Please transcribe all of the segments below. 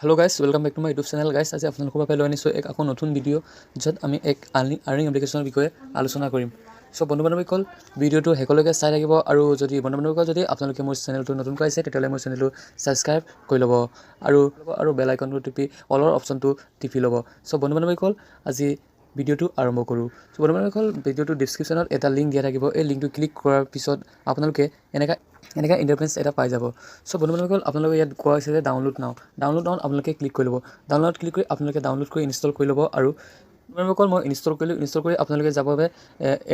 Hello guys, welcome back to my YouTube channel. Guys, আজি আপোনালোকৰ বাবে লৈ আনিছোঁ এক আকৌ নতুন ভিডিঅ', য'ত আমি এক আৰ্নিং এপ্লিকেশ্যনৰ বিষয়ে আলোচনা কৰিম। চ' বন্ধু বান্ধৱীসকল, ভিডিঅ'টো শেষলৈকে চাই থাকিব। আৰু যদি বন্ধু বান্ধৱীসকল, যদি আপোনালোকে মোৰ চেনেলটো নতুনকৈ আহিছে, তেতিয়াহ'লে মোৰ চেনেলটো ছাবস্ক্ৰাইব কৰি ল'ব আৰু বেল আইকনটো টিপি অলৰ অপশ্যনটো টিপি ল'ব। চ' বন্ধু বান্ধৱীসকল, আজি ভিডিঅ'টো আৰম্ভ কৰোঁ। চ' বন্ধু বান্ধৱীসকল, ভিডিঅ'টো ডিছক্ৰিপশ্যনত এটা লিংক দিয়া থাকিব। এই লিংকটো ক্লিক কৰাৰ পিছত আপোনালোকে এনেকুৱা এনেকুৱা ইণ্টাৰফেচ এটা পাই যাব। চ' বন্ধু বান্ধৱীসকল, আপোনালোকে ইয়াত কোৱা হৈছে যে ডাউনলোড নাও। ডাউনলোড নাওত আপোনালোকে ক্লিক কৰি ল'ব। ডাউনলোড ক্লিক কৰি আপোনালোকে ডাউনলোড কৰি ইনষ্টল কৰি ল'ব। আৰু বন্ধুসকল, মই ইনষ্টল কৰিলোঁ। ইনষ্টল কৰি আপোনালোকে যাব বাবে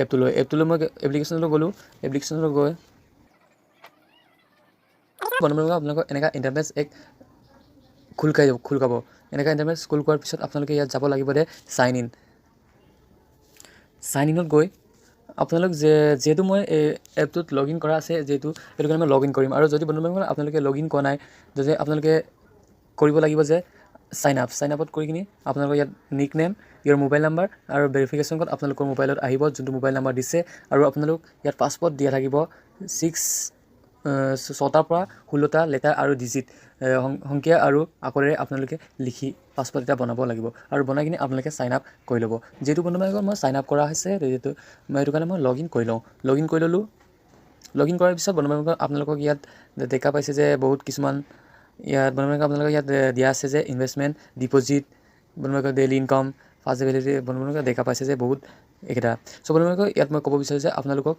এপটোলৈ। এপটোলৈ মই এপ্লিকেশ্যনলৈ গ'লোঁ। এপ্লিকেশ্যনলৈ গৈ বন্ধু বান্ধৱীসকল, আপোনালোকৰ এনেকুৱা ইণ্টাৰফেচ এক খোল খাই যাব, খোল খাব। এনেকুৱা ইণ্টাৰফেচ খোল খোৱাৰ পিছত আপোনালোকে ইয়াত যাব লাগিব দে চাইন ইন। চাইন ইনত গৈ আপোনালোক যে যিহেতু মই এই এপটোত লগ ইন কৰা আছে যিহেতু, সেইটো কাৰণে মই লগ ইন কৰিম। আৰু যদি বন্ধু বান্ধৱীসকল, আপোনালোকে লগ ইন কৰা নাই, যদি আপোনালোকে কৰিব লাগিব যে চাইন আপ। চাইন আপত কৰি কিনি আপোনালোকৰ ইয়াত নিক নেম, ইয়ৰ মোবাইল নাম্বাৰ আৰু ভেৰিফিকেশ্যন ক'ড আপোনালোকৰ মোবাইলত আহিব, যোনটো মোবাইল নাম্বাৰ দিছে। আৰু আপোনালোক ইয়াত পাছৱৰ্ড দিয়া থাকিব 6, 6টাৰ পৰা 16টা লেটাৰ আৰু ডিজিট, সংখ্যা আৰু আখৰেৰে আপোনালোকে লিখি পাছৱৰ্ড এটা বনাব লাগিব। আৰু বনাই কিনি আপোনালোকে চাইন আপ কৰি ল'ব। যিহেতু বন্ধু বান্ধৱীসকল, মই চাইন আপ কৰা হৈছে যিহেতু, মই সেইটো কাৰণে মই লগ ইন কৰি লওঁ। লগ ইন কৰি ল'লোঁ। লগ ইন কৰাৰ পিছত বন্ধু বান্ধৱীসকল, আপোনালোকক ইয়াত দেখা পাইছে যে বহুত কিছুমান ইয়াত বন্ধু বান্ধৱীসকল, আপোনালোকক ইয়াত দিয়া আছে যে ইনভেষ্টমেণ্ট, ডিপ'জিট, বন্ধু বান্ধৱীসকল, ডেইলি ইনকাম, ফাষ্ট এবিলিটি। বন্ধু বান্ধৱীসকল, দেখা পাইছে যে বহুত এইকেইটা। চ' বন্ধু বান্ধৱীসকল, ইয়াত মই ক'ব বিচাৰোঁ যে আপোনালোকক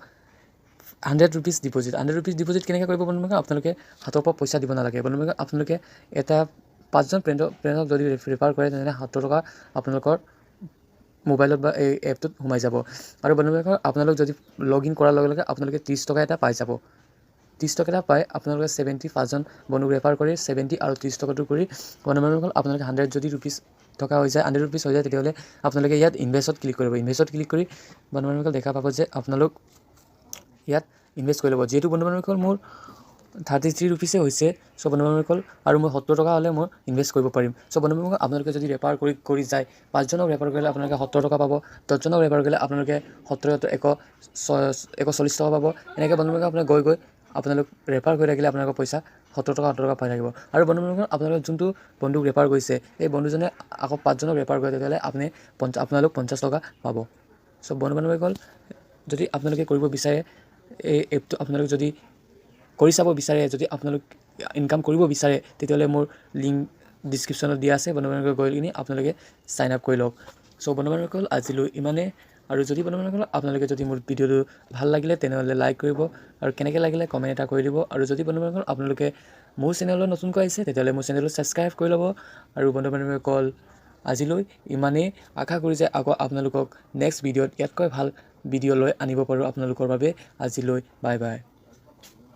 100 rupees deposit, 100 rupees deposit কেনেকৈ কৰিব? বন্ধু বান্ধৱীসকল, আপোনালোকে হাতৰ পৰা পইচা দিব নালাগে। বন্ধু বান্ধৱীসকল, আপোনালোকে এটা পাঁচজন ফ্ৰেণ্ডক যদি ৰেফাৰ কৰে, তেনেহ'লে 70 টকা আপোনালোকৰ মোবাইলত বা এই এপটোত সোমাই যাব। আৰু বন্ধু বান্ধৱীসকল, আপোনালোক যদি লগ ইন কৰাৰ লগে লগে আপোনালোকে 30 টকা এটা পাই যাব। 30 টকা এটা পাই আপোনালোকে 70, পাঁচজন বন্ধুক ৰেফাৰ কৰি 70 আৰু 30 টকাটো কৰি বন্ধু বান্ধৱীসকল, আপোনালোকে 100 যদি ৰুপিজ টকা হৈ যায়, 100 ৰুপিজ হৈ যায়, তেতিয়াহ'লে আপোনালোকে ইয়াত ইনভেষ্টত ক্লিক কৰিব। ইনভেষ্টত ক্লিক কৰি বন্ধু বান্ধৱীসকল, দেখা পাব যে আপোনালোক ইয়াত ইনভেষ্ট কৰি ল'ব। যিহেতু বন্ধু বান্ধৱীসকল, মোৰ 33 ৰুপিছে হৈছে। চ' বন্ধু বান্ধৱীসকল, আৰু মই 70 টকা হ'লে মই ইনভেষ্ট কৰিব পাৰিম। চ' বন্ধু বান্ধৱীসকল, আপোনালোকে যদি ৰেফাৰ কৰি কৰি যায়, পাঁচজনক ৰেফাৰ কৰিলে আপোনালোকে 70 টকা পাব। 10জনক ৰেফাৰ কৰিলে আপোনালোকে 70 এশ ছয় 140 টকা পাব। এনেকৈ বন্ধু বান্ধৱীসকল, আপোনালোক গৈ গৈ আপোনালোক ৰেফাৰ কৰি থাকিলে আপোনালোকৰ পইচা 70 টকা 70 টকা পাই থাকিব। আৰু বন্ধু বান্ধৱীসকল, আপোনালোকে যোনটো বন্ধুক ৰেফাৰ কৰিছে, এই বন্ধুজনে আকৌ পাঁচজনক ৰেফাৰ কৰে, তেতিয়াহ'লে আপুনি আপোনালোক 50 টকা পাব। চ' বন্ধু বান্ধৱীসকল, যদি আপোনালোকে কৰিব বিচাৰে এই এপটো, আপোনালোক যদি কৰি চাব বিচাৰে, যদি আপোনালোক ইনকাম কৰিব বিচাৰে, তেতিয়াহ'লে মোৰ লিংক ডিছক্ৰিপশ্যনত দিয়া আছে। বন্ধু বান্ধৱীসকল, গৈ কিনি আপোনালোকে চাইন আপ কৰি লওক। চ' বন্ধু বান্ধৱীসকল, আজিলৈ ইমানেই। আৰু যদি বন্ধু বান্ধৱীসকল, আপোনালোকে যদি মোৰ ভিডিঅ'টো ভাল লাগিলে, তেনেহ'লে লাইক কৰিব আৰু কেনেকৈ লাগিলে কমেণ্ট এটা কৰি দিব। আৰু যদি বন্ধু বান্ধৱীসকল, আপোনালোকে মোৰ চেনেললৈ নতুনকৈ আহিছে, তেতিয়াহ'লে মোৰ চেনেলটো ছাবস্ক্ৰাইব কৰি ল'ব। আৰু বন্ধু বান্ধৱীসকল, আজিলৈ ইমানেই। আশা কৰি যে আকৌ আপোনালোকক নেক্সট ভিডিঅ'ত ইয়াতকৈ ভাল ভিডিঅ' লৈ আনিব পাৰোঁ আপোনালোকৰ বাবে। আজিলৈ বাই বাই।